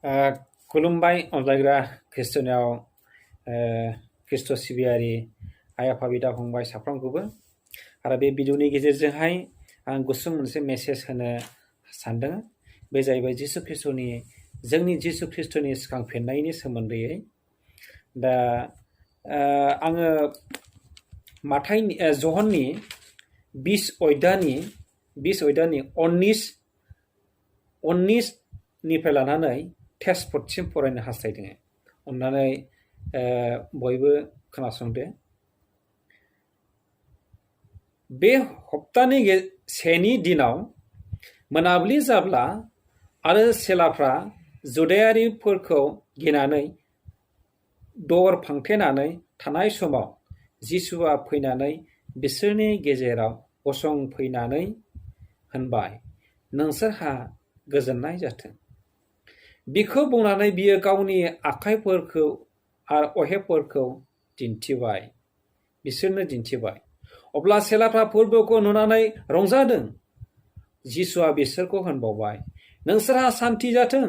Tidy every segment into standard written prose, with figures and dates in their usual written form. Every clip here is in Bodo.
खुलुमबाय अनलायग्रा खृष्टनियाव खृष्ट सिबियारि आइ आफा बिदा फंबाय साफ्रोमखौबो आरो बे भिडिअनि गेजेरजोंहाय आं गुसुं मोनसे मेसेज होनो सानदों। बे जाहैबाय जिसु खृष्टनि जोंनि जिसु खृष्टनि सिखांफिननायनि सोमोन्दैयै। दा आङो माथाइनि जहननि 20 अध्यायनि 19 निफ्राय लानानै 23 फरायनो हास्थायदों। अन्नानै बयबो खोनासंदो। बे हप्तानि सेनि दिनाव मोनाबिलि जाब्ला आरो चेलाफ्रा जुदायारिफोरखौ गिनानै दर फांथेनानै थानाय समाव जिसुआ फैनानै बिसोरनि गेजेराव गसंफैनानै होनबाय, नोंसोरहा गोजोननाय जाथों। बिखौ बुंनानै बियो गावनि आखाइफोरखौ आरो अहेबफोरखौ बिसोरनो दिन्थिबाय। अब्ला चेलाफ्रा फोरबोखौ नुनानै रंजादों। जिसुआ बिसोरखौ होनबावबाय, नोंसोरहा सान्थि जाथों।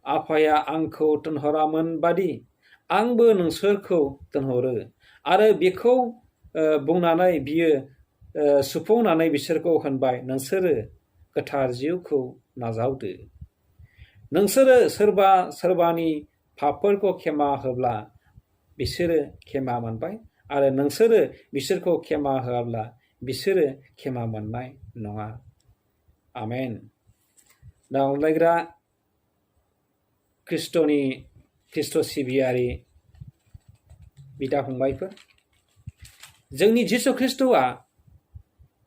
आफाया आंखौ थिनहरामोन बादि आंबो नोंसोरखौ थिनहरो। आरो बेखौ बुंनानै बियो सुफुंनानै बिसोरखौ होनबाय, नोंसोरो गोथार जिउखौ नाजावदो। नोंसोरो सोरबा सोरबानि पापफोरखौ क्षेमा होब्ला बिसोरो क्षेमा मोनबाय, आरो नोंसोरो बिसोरखौ क्षेमा होआब्ला बिसोरो क्षेमा मोननाय नङा। आमेन। दा अनलायग्रा खृष्ट सिबियारि बिदा फंबायफोर, जोंनि जिसु खृष्टआ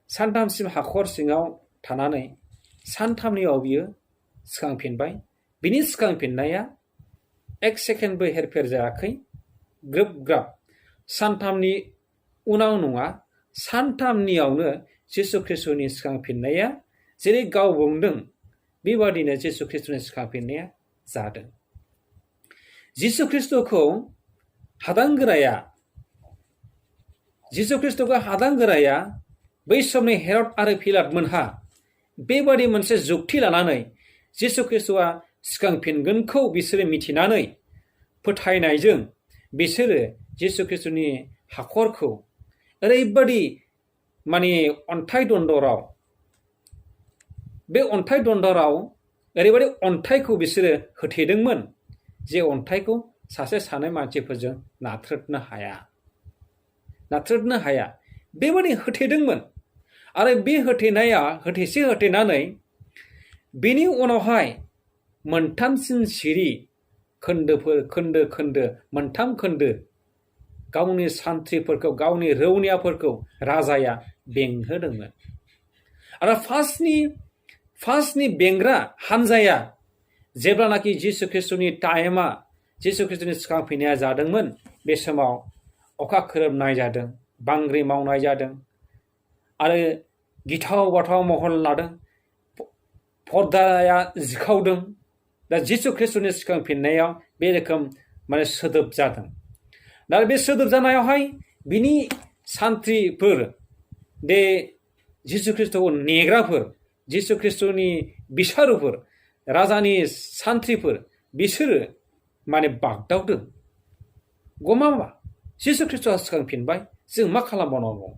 सानथामसिम हाखर सिङाव थानानै सानथामनियाव बियो सिखांफिनबाय। बिनि सिखांफिननाया 1 सेकेन्डबो हेरफेर जायाखै। ग्रोब ग्राब सानथामनि उनाव नङा, सानथामनियावनो जिसु खृष्टनि सिखांफिननाया जेरै गाव बुंदों बेबादिनो जिसु खृष्टनि सिखांफिननाया जादों। जिसु खृष्टखौ हादानगोराया बै समनि हेरड आरो पिलाटमोनहा बेबादि मोनसे जुक्ति लानानै जिसु खृष्टआ सिखांफिनगोनखौ बिसोरो मिथिनानै फोथायनायजों बिसोरो जिसु खृष्टनि हाखरखौ ओरैबादि अन्थाइ दन्दराव ओरैबादि अन्थाइखौ बिसोरो होथेदोंमोन जे अन्थाइखौ सासे सानै मानसिफोरजों नाथ्रोदनो हाया। बेबादि होथेदोंमोन। आरो बे होथेनानै बेनि उनावहाय मोनथामसिन सिरि मोनथाम खोन्दो गावनि सान्थ्रिफोरखौ, गावनि रौनियाफोरखौ राजाया बेंहोदोंमोन। आरो फार्स्टनि बेंग्रा हानजाया जेब्लानाखि जिसु खृष्टनि सिखांफैनाया जादोंमोन, बे समाव अखा खोरोमनाय जादों, बांग्रि मावनाय जादों, आरो गिथाव बाथाव महर लादों, पर्दाया जिखावदों। दा जिसु खृष्टनि सिखांफिननायाव बे रोखोम सोदोब जादों। दा बे सोदोब जानायावहाय बिनि सान्थ्रिफोर, बे जिसु खृष्टखौ नेग्राफोर, जिसु खृष्टनि बिसारुफोर, राजानि सान्थ्रिफोर, बिसोरो बागदावदों। गमामा जिसु खृष्टआ सिखांफिनबाय, जों मा खालामबावनांगौ?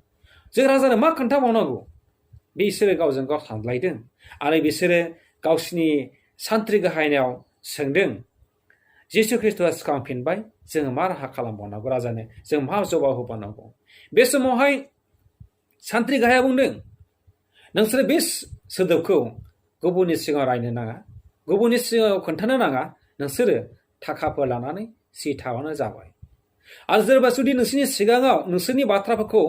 जों राजानो मा खोन्थाबावनांगौ? बिसोरो गावजों गाव सानलायदों। आरो बिसोरो गावसिनि सान्थ्रि गाहायनायाव सोंदों, जिसु खृष्टआ सिखांफिनबाय, जोङो मा राहा खालामबावनांगौ? राजानो जों मा जबाब होबावनांगौ? बे समावहाय सान्थ्रि गाहाया बुंदों, नोंसोरो बे सोदोबखौ गुबुननि सिगाङाव रायनो नाङा, गुबुननि सिगाङाव खोन्थानो नाङा। नोंसोरो थाखाफोर लानानै थाबानो जाबाय। आरो सोरबा जुदि नोंसोरनि सिगाङाव नोंसोरनि बाथ्राफोरखौ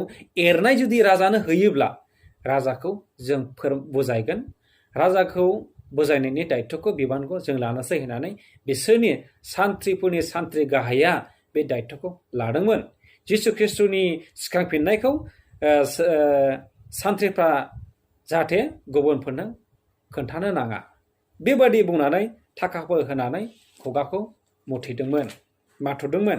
एरनाय जुदि राजानो होयोब्ला, राजाखौ जों बुजायगोन। राजाखौ बुजायनायनि दायित्वखौ, बिबानखौ जों लानोसै होननानै बिसोरनि सान्थ्रिफोरनि सान्थ्रि गाहाया बे दायित्वखौ लादोंमोन। जिसु खृष्टनि सिखांफिननायखौ सान्थ्रिफ्रा जाहाथे गुबुनफोरनो खोन्थानो नाङा, बेबादि बुंनानै थाखाफोर होनानै खुगाखौ माथुदोंमोन,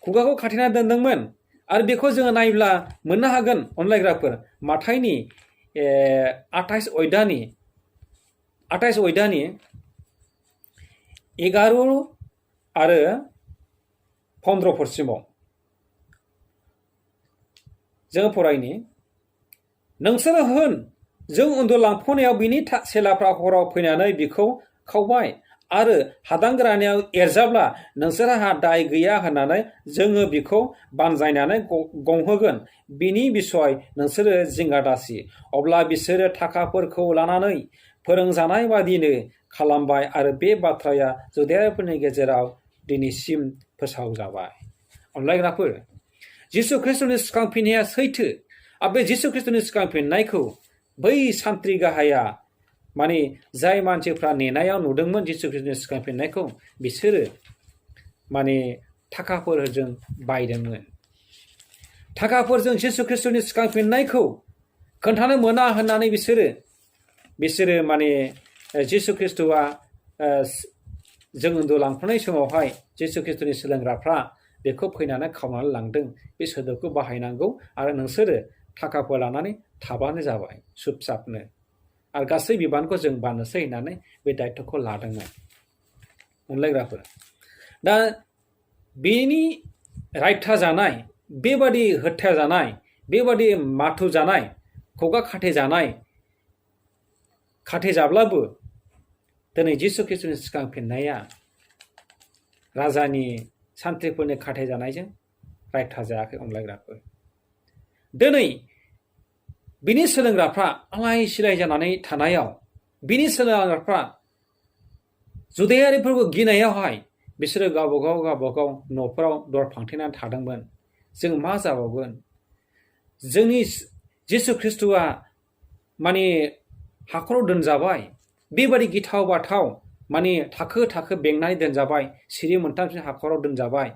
खुगाखौ खाथेना दोनदोंमोन। आरो बेखौ जोङो नायब्ला मोननो हागोन अनलायग्राफोर, माथाइनि 28 अध्यायनि 11 आरो 15फोरसिमाव जों फरायनि नोंसोरो होन जों उन्दुलांफनायाव बिनि सेलाफ्रा हराव फैनानै बिखौ खावबाय आरो हादांगोरानियाव एरजाब्ला नोंसोरहा दाय गैया होननानै जोङो बिखौ बानजायनानै गंहोगोन बिनि बिसय नोंसोरो जिंगा दासि अब्ला बिसोरो थाखाफोरखौ लानानै फोरोंजानाय बादिनो खालामबाय आरो बे बाथ्राया जुदेयाफोरनि गेजेराव दिनैसिम फोसावजाबाय। अनलायग्राफोर जिसु ख्रिस्टनि सिखांफिननाया सैथो आरो बे जिसु ख्रिस्टनि सिखांफिननायखौ बै सान्थ्रि गाहाया माने जाय मानसिफ्रा नेनायाव नुदोंमोन जिसु ख्रिस्टनि सिखांफिननायखौ बिसोरो माने थाखाफोरजों बायदोंमोन। थाखाफोरजों जिसु ख्रिस्टनि सिखांफिननायखौ खोन्थानो मोना होननानै बिसोरो माने जिसु ख्रिस्टआ जों उन्दुलांफानाय समावहाय जिसु ख्रिस्टनि सोलोंग्राफ्रा बेखौ फैनानै खावनानै लांदों बे सोदोबखौ बाहायनांगौ आरो नोंसोरो थाखाफोर लानानै थाबानो जाबाय सुबसाबनो आरो गासै बिबानखौ जों बाननोसै होननानै बे दायित्वखौ लादोंमोन। अनलायग्राफोर दा बेनि रायथा जानाय बेबादि होथ्या जानाय बेबादि माथु जानाय खुगा खाथेजाब्लाबो दिनै जिसु ख्रिस्टनि सिखांफिननाया राजानि सान्थ्रिफोरनि खाथेजानायजों रायथा जायाखै। अनलायग्राफोर दिनै बिनि सोलोंग्राफ्रा आलाय सिलाय जानानै थानायाव बिनि सोलोंग्राफ्रा जुदेयारिफोरखौ गिनायावहाय बिसोरो गावबागाव न'फोराव दर फांथेनानै थादोंमोन। जों मा जाबावगोन? जोंनि जिसु ख्रिस्टआ माने हाखराव दोनजाबाय बेबादि गिथाव बाथाव माने थाखो बेंनानै दोनजाबाय सिरि मोनथामसो हाखराव दोनजाबाय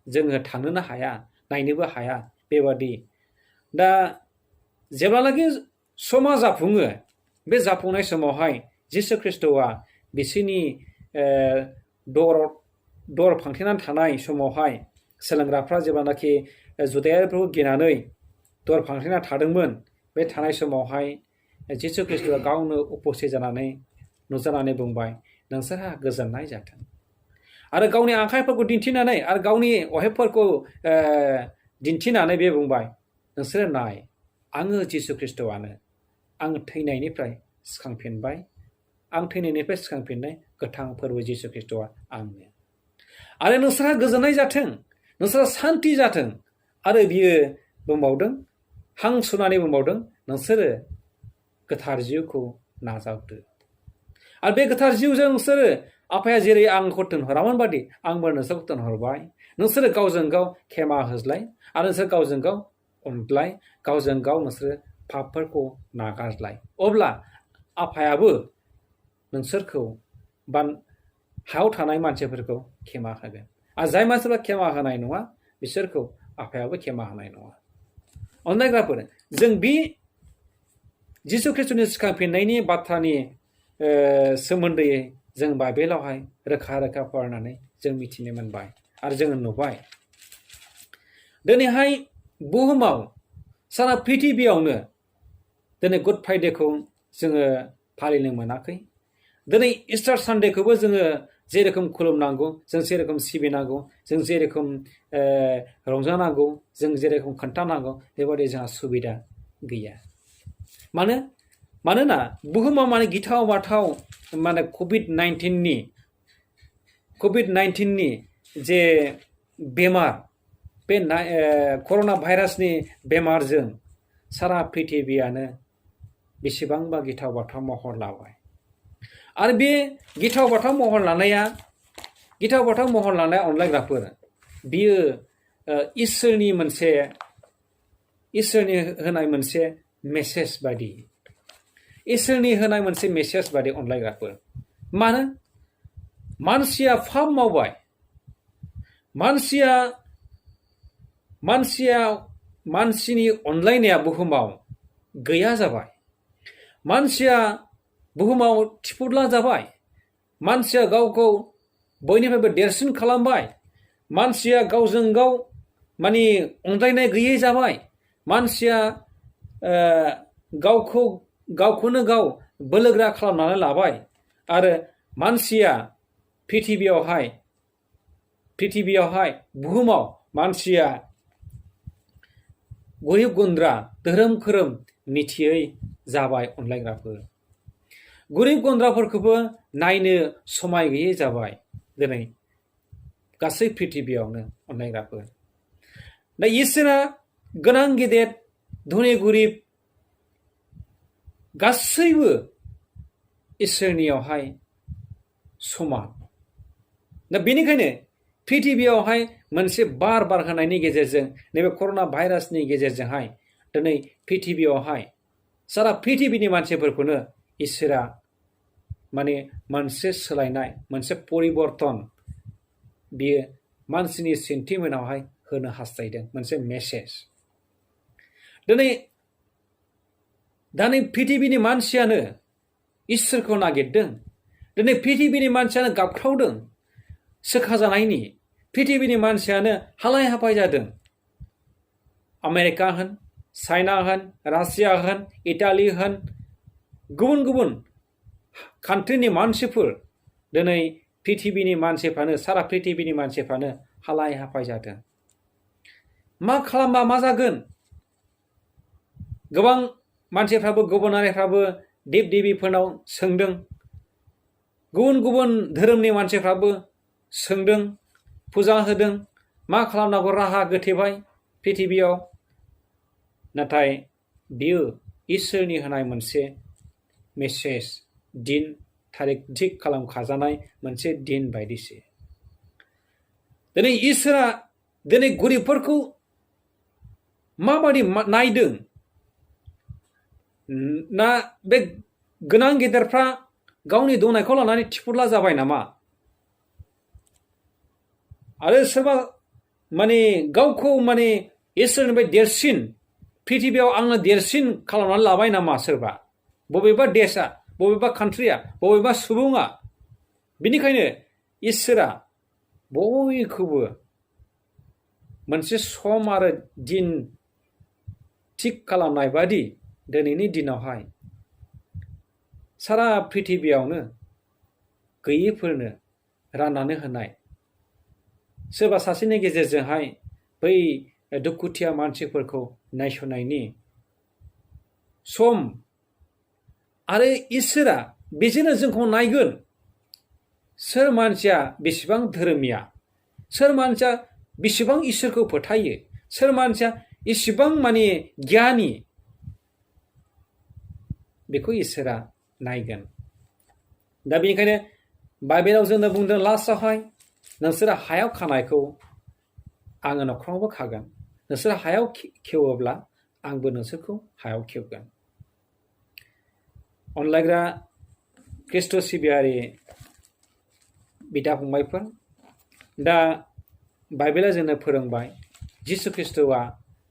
जोङो थांनोनो हाया नायनोबो हाया बेबादि। दा जेब्लानाखि समा जाफुङो बे जाफुंनाय समावहाय जिसु ख्रिस्टआ बिसोरनि दर फांथेनानै थानाय समावहाय सोलोंग्राफ्रा जेब्लानाखि जुदेयारिफोरखौ गिनानै दर फांथेना थादोंमोन बे थानाय समावहाय जिसु ख्रिस्टआ गावनो उपस्थित जानानै नुजानानै बुंबाय नोंसोरहा गोजोननाय जाथों आरो गावनि आखाइफोरखौ दिन्थिनानै आरो गावनि अहेबफोरखौ दिन्थिनानै बे बुंबाय नोंसोरो नाय आङो जिसु ख्रिस्टआनो आं थैनायनिफ्राय सिखांफिनबाय आं थैनायनिफ्राय सिखांफिननाय गोथां फोरबो जिसु ख्रिस्टआ आंनो आरो नोंसोरहा गोजोननाय जाथों नोंसोरहा सान्थि जाथों आरो बियो बुंबावदों हां सुनानै बुंबावदों नोंसोरो गोथार जिउखौ नाजावदो आरो बे गोथार जिउजों नोंसोरो आफाया जेरै आंखौ थिनहरामोन बादि आंबो नोंसोरखौ थिनहरबाय नोंसोरो गावजों गाव खेमा होज्लाय आरो नोंसोर गावजों गाव अनज्लाय गावजों गाव नोंसोरो पापफोरखौ नागारज्लाय अब्ला आफायाबो नोंसोरखौ बा हायाव थानाय मानसिफोरखौ खेमा होगोन आरो जाय मानसिफ्रा खेमा होनाय नङा बिसोरखौ आफायाबो खेमा होनाय नङा। अनलायग्राफोर जों बे जिसु ख्रिस्टनि सिखांफिननायनि बाथ्रानि सोमोन्दै जों बाइबेलावहाय रोखा फरायनानै जों मिथिनो मोनबाय आरो जोङो नुबाय दिनैहाय बुहुमाव सारा पृथिबियावनो दिनै गुड फ्राइडेखौ जोङो फालिनो मोनाखै। दिनै इस्टार सानडेखौबो जोङो जेरोखोम खुलुमनांगौ जों जेरोखोम सिबिनांगौ जों जेरोखोम रंजानांगौ जों जेरोखोम खोन्थानांगौ बेबादि जोंहा सुबिदा गैया। मानोना बुहुमाव माने गिथाव बाथाव माने कभिड-19नि जे बेमार बे कर'ना भाइरासनि बेमारजों सारा पृथिबियानो बेसेबांबा गिथाव बाथाव महर लाबाय आरो बे गिथाव बाथाव महर लानाया अनलायग्राफोर बियो इसोरनि होनाय मोनसे मेसेज बादि अनलायग्राफोर मानो मानसिया पाप मावबाय मानसिनि अनलायनाया बुहुमाव गैया जाबाय मानसिया बुहुमाव थिफुदला जाबाय मानसिया गावखौ बयनिफ्रायबो देरसिन खालामबाय मानसिया गावजों गाव माने अनलायनाय गैयै जाबाय मानसिया गावखौनो गाव बोलोगोरा खालामनानै लाबाय आरो मानसिया पृथिबियावहाय बुहुमाव मानसिया गरिब गुन्द्रा धोरोम खोरोम मिथियै जाबाय अनलायग्राफोर। गरिब गुन्द्राफोरखौबो नायनो समाय गैयै जाबाय दिनै गासै पृथिबियावनो अनलायग्राफोर। दा इसोरा गोनां गेदेर धनी गरिब गासैबो इसोरनियावहाय समान। दा बेनिखायनो पृथिबियावहाय मोनसे बार बारहोनायनि गेजेरजों नैबे कर'ना भाइरासनि गेजेरजोंहाय दिनै पृथिबियावहाय सारा पृथिबिनि मानसिफोरखौनो इसोरा माने मोनसे सोलायनाय मोनसे परिबर्तन बियो मानसिनि सेन्टिमेन्टआवहाय होनो हास्थायदों मोनसे मेसेज। दिनै पृथिबिनि मानसियानो इसोरखौ नागिरदों। दिनै पृथिबिनि मानसियानो गाबख्रावदों सोखाजानायनि। पृथिबिनि मानसियानो हालाय हाफाय जादों। आमेरिका होन, चाइना होन, रासिया होन, इटालि होन, गुबुन गुबुन कान्ट्रिनि मानसिफोर दिनै पृथिबिनि मानसिफ्रानो सारा पृथिबिनि मानसिफ्रानो हालाय हाफाय जादों। मा खालामबा मा जागोन? गोबां मानसिफ्राबो गुबुनारिफ्राबो देब देबिफोरनाव सोंदों। गुबुन गुबुन धोरोमनि मानसिफ्राबो सोंदों, फुजा होदों, मा खालामनांगौ राहा गोथेबाय पृथिबियाव। नाथाय बियो इसोरनि होनाय मोनसे मेसेज, दिन थारिख थिग खालामखाजानाय मोनसे दिन बायदिसो। दिनै इसोरा दिनै गरिबफोरखौ माबादि नायदों? ना बे गोनां गेदेरफ्रा गावनि दंनायखौ लानानै थिफुला जाबाय नामा? आरो सोरबा माने गावखौ माने इसोरनिफ्राय देरसिन पृथिबियाव आंनो देरसिन खालामनानै लाबाय नामा सोरबा? बबेबा देशआ, बबेबा कान्ट्रिया, बबेबा सुबुङा। बेनिखायनो इसोरा बयखौबो मोनसे सम आरो दिन थिग खालामनाय बादि दिनैनि दिनावहाय सारा पृथिबियावनो गैयैफोरनो राननानै होनाय, सोरबा सासेनि गेजेरजोंहाय बै दुखुथिया मानसिफोरखौ नायस'नायनि सम आरो इसोरा बेजोंनो जोंखौ नायगोन। सोर मानसिया बेसेबां धोरोमिया, सोर मानसिया बेसेबां इसोरखौ फोथायो, सोर मानसिया इसेबां माने गियानि, बेखौ इसोरा नायगोन। दा बेनिखायनो बाइबेलाव जोंनो बुंदों लास्टआवहाय नोंसोरो हायाव खानायखौ आङो नख्रावबो खागोन, नोंसोर हायाव खेवोब्ला आंबो नोंसोरखौ हायाव खेवगोन। अनलायग्रा ख्रिस्ट' सिबियारि बिदा फंबायफोर, दा बाइबेला जोंनो फोरोंबाय जिसु ख्रिस्ट'आ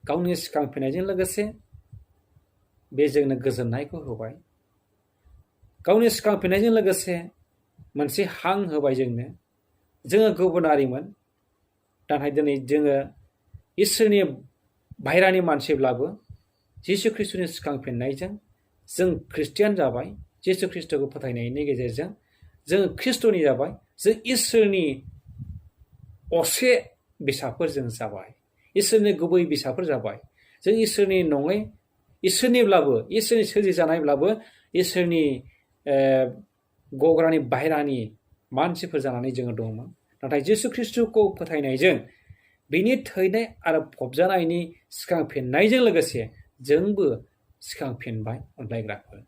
गावनि सिखांफिननायजों लोगोसे बे जोंनो गोजोननायखौ होबाय। गावनि सिखांफिननायजों लोगोसे मोनसे हां होबाय जोंनो। जोङो गुबुनारिमोन, नाथाय दिनै जोङो इसोरनि बाहेरानि मानसिब्लाबो जिसु ख्रिस्ट'नि सिखांफिननायजों जों ख्रिस्टियान जाबाय। जिसु ख्रिस्ट'खौ फोथायनायनि गेजेरजों जों ख्रिस्ट'नि जाबाय। जों इसोरनि असे बिसाफोर जों जाबाय, इसोरनि गुबै बिसाफोर जाबाय। जों इसोरनि नङै, इसोरनिब्लाबो, इसोरनि सोरजिजानायब्लाबो इसोरनि गग्रानि बाहेरानि मानसिफोर जानानै जोङो दंमोन। नाथाय जिसु ख्रिस्ट'खौ फोथायनायजों बिनि थैनाय आरो फबजानायनि सिखांफिननायजों लोगोसे जोंबो सिखांफिनबाय अनलायग्राफोर।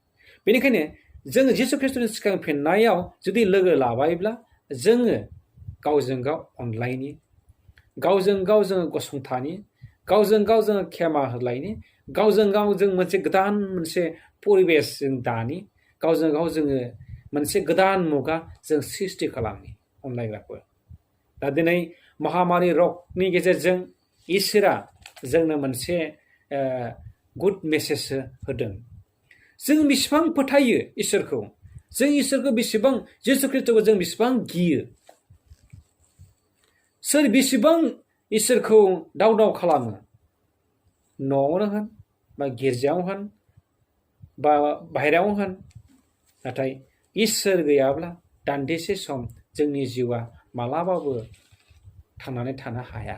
बेनिखायनो जोङो जिसु ख्रिस्ट'नि सिखांफिननायाव जुदि लोगो लाबायब्ला जोङो गावजों गाव अनलायनि, गावजों गाव जोङो गसंथानि, गावजों गाव जोङो खेमा होलायनि, गावजों गाव जों मोनसे गोदान मोनसे परिबेस जों दानि, गावजों गाव जोङो मोनसे गोदान मुगा जों सृष्टि खालामनि अनलायग्राफोर। दा दिनै महामारि रगनि गेजेरजों इसोरा जोंनो मोनसे गुड मेसेज होदों। जों बेसेबां फोथायो इसोरखौ, जों इसोरखौ बेसेबां, जिसु ख्रिस्ट'खौ जों बेसेबां गियो, सोर बेसेबां इसोरखौ दाव दाव खालामो, न'आवनो होन बा गिर्जायाव होन बा बाहेरायाव होन। नाथाय इसोर गैयाब्ला दान्दिसे सम जोंनि जिउआ मालाबाबो थांनानै थानो हाया।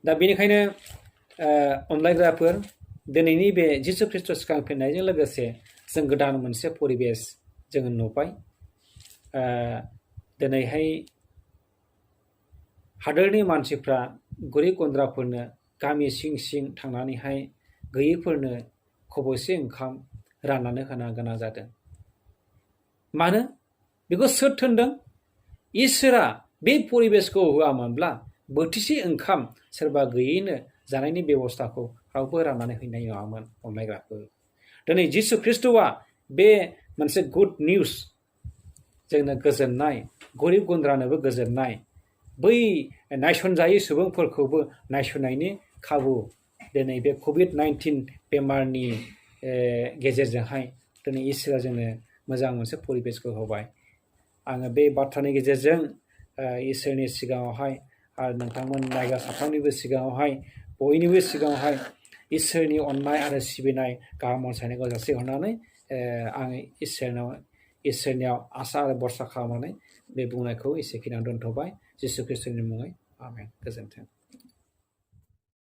दा बेनिखायनो अनलायग्राफोर, दिनैनि बे जिसु ख्रिस्ट' सिखांफिननायजों लोगोसे जों गोदान मोनसे परिबेस जोङो नुबाय। दिनैहाय हादोरनि मानसिफ्रा गोरिब गुन्द्राफोरनो गामि सिं सिं थांनानैहाय गैयैफोरनो खब'से ओंखाम राननानै होनो गोनां जादों। मानो? बेखौ सोर थोनदों? इसोरा बे परिबेसखौ होआमोनब्ला बोथिसे ओंखाम सोरबा गैयैनो जानायनि बेबस्थाखौ रावबो राननानै हैनाय नङामोन। अनलायग्राफोर, दिनै जिसु ख्रिस्ट'आ बे मोनसे गुड निउस, जोंनो गोजोननाय, गोरिब गुन्द्रानोबो गोजोननाय, बै नायसनजायै सुबुंफोरखौबो नायसननायनि खाबु दिनै बे कभिड-19 बेमारनि गेजेरजोंहाय दिनै इसोरा जोंनो मोजां मोनसे परिबेसखौ होबाय। आङो बे बाथ्रानि गेजेरजों इसोरनि सिगाङावहाय आरो नोंथांमोन नायग्रा साफ्रोमनिबो सिगाङावहाय, बयनिबो सिगाङावहाय इसोरनि अननाय आरो सिबिनाय गाहाम अनसायनायखौ जासिहरनानै आं इसोरनियाव आसा आरो भरसा खालामनानै बे बुंनायखौ एसेखिनियाव दोनथ'बाय। जिसु ख्रिस्ट'नि मुङै आमेन। गोजोन्थों।